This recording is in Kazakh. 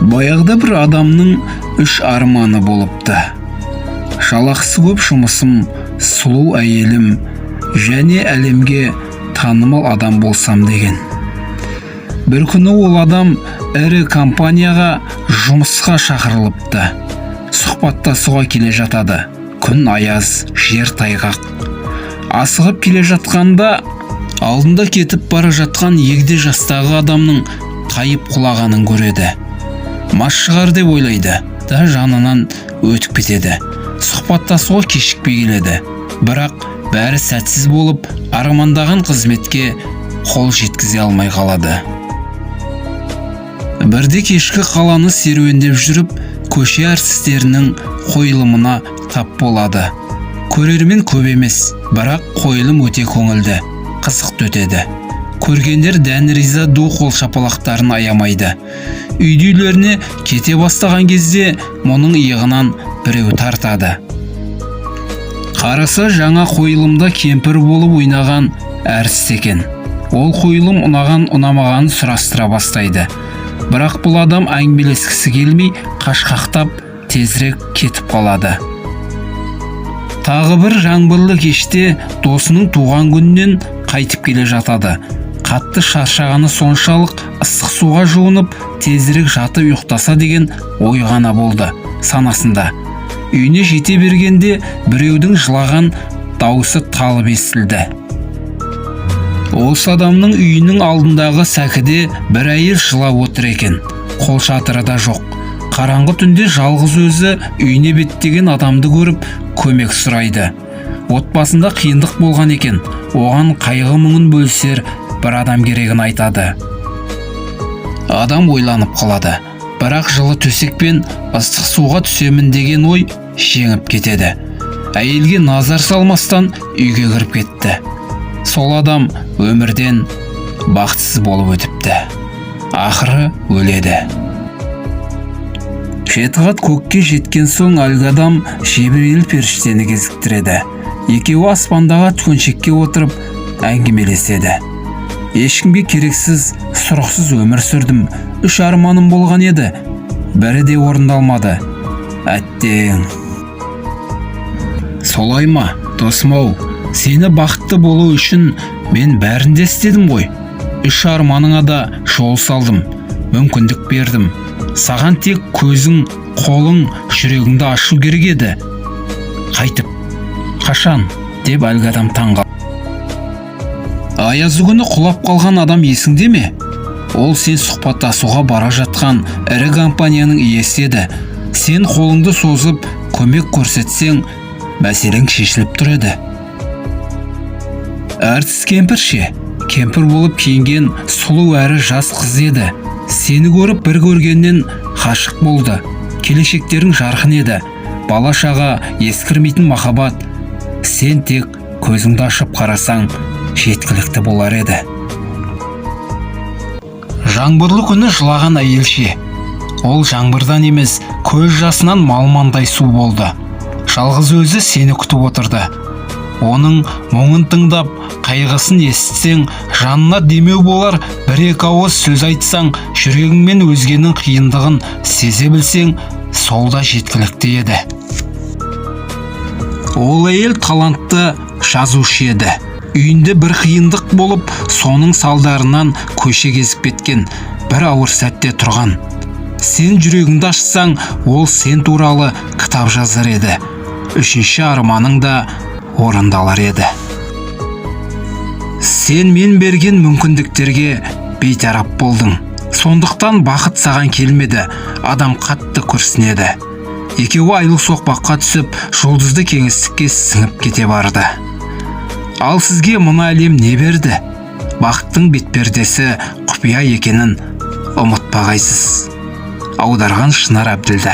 Баяғыда бір адамның үш арманы болыпты. Жалақысы көп жұмысым, сұлу әйелім және әлемге танымал адам болсам деген. Бір күні ол адам ірі компанияға жұмысқа шақырылыпты. Сұхбаттасуға келе жатады. Күн аяз, жер тайғақ. Асығып келе жатқанда алдында кетіп бара жатқан егде жастағы адамның тайып құлағанын көреді. Мас шығар деп ойлайды да, жанынан өтіп кетеді. Сұхбаттасуға кешікпей келеді. Бірақ бәрі сәтсіз болып, армандаған қызметке қол жеткізе алмай қалады. Бірде кешкі қаланы серуендеп жүріп, көше әртістерінің қойылымына тап болады. Көрермен көп емес, бірақ қойылым өте көңілді, қызықты өтеді. Көргендер дән риза, ду қол шапалақтарын аямайды. Үйді үйлеріне кете бастаған кезде мұның иығынан біреу тартады. Қараса, жаңа қойылымда кемпір болып ойнаған әртіс екен. Ол қойылым ұнаған ұнамағанын сұрастыра бастайды. Бірақ бұл адам әңгімелескісі келмей, қашқақтап тезірек кетіп қалады. Тағы бір жаңбырлы кеште досының туған күнінен қайтып келе жатады. Қатты шаршағаны соншалық, ыстық суға жуынып, тезірек жатып ұйықтаса деген ой ғана болды санасында. Үйіне жете бергенде біреудің жылаған дауысы талып естілді. Осы адамның үйінің алдындағы сәкіде бір әйел жылап отыр екен. Қол шатыры да жоқ. Қараңғы түнде жалғыз өзі үйіне беттеген адамды көріп, көмек сұрайды. Отбасында қиындық болған екен. Оған қайғы мұңын бөлісер бір адам керегін айтады. Адам ойланып қалады. Бірақ жылы төсек пен ыстық суға түсемін деген ой жеңіп кетеді. Әйелге назар салмастан үйге кіріп кетті. Сол адам өмірден бақытсыз болып өтіпті. Ақыры өледі. Жеті қат көкке жеткен соң әлгі адам Жебірейіл періштені кезіктіреді. Екеуі аспандағы дүкеншекке отырып әңгімелеседі. Ешкімге керексіз, сұрықсыз өмір сүрдім. Үш арманым болған еді, бірі де орындалмады. Әттең. Солай ма, досым ау? Сені бақытты болу үшін мен бәрін де істедім ғой. Үш арманыңа да жол салдым, мүмкіндік бердім. Саған тек көзің, қолың, жүрегіңді ашу керек еді. Қайтып, қашан? Деп әлгі адам таң қалды. Аязы күні құлап қалған адам есіңде ме? Ол сен сұхбаттасуға бара жатқан ірі компанияның иесі еді. Сен қолыңды созып көмек көрсетсең, мәселең шешіліп тұр еді. Әртіс кемпір ше? Кемпір болып киінген сұлу әрі жас қыз еді. Сені көріп, бір көргеннен ғашық болды. Келешектерің жарқын еді. Бала шаға, ескірмейтін махаббат. Сен тек көзіңді ашып қарасаң, жеткілікті болар еді. Жаңбырлы күні жылаған әйел ше? Ол жаңбырдан емес, көз жасынан малмандай су болды. Жалғыз өзі сені күтіп отырды. Оның мұңын тыңдап, қайғысын естісең, жанына демеу болар бір екі ауыз сөз айтсаң, жүрегіңмен өзгенің қиындығын сезе білсең, сол да жеткілікті еді. Ол әйел талантты жазушы еді. Үйінде бір қиындық болып, соның салдарынан көше кезіп кеткен бір ауыр сәтте тұрған. Сен жүрегіңді ашсаң, ол сен туралы кітап жазар еді. Үшінші арманың да орындалар еді. Сен мен берген мүмкіндіктерге бейтарап болдың. Сондықтан бақыт саған келмеді. Адам қатты күрсінеді. Екеуі айлы соқпаққа түсіп, жұлдызды кеңістікке сіңіп кете барды. Ал сізге мына әлем не берді? Бақыттың бетпердесі құпия екенін ұмытпағайсыз. Аударған Шынар Әбділда.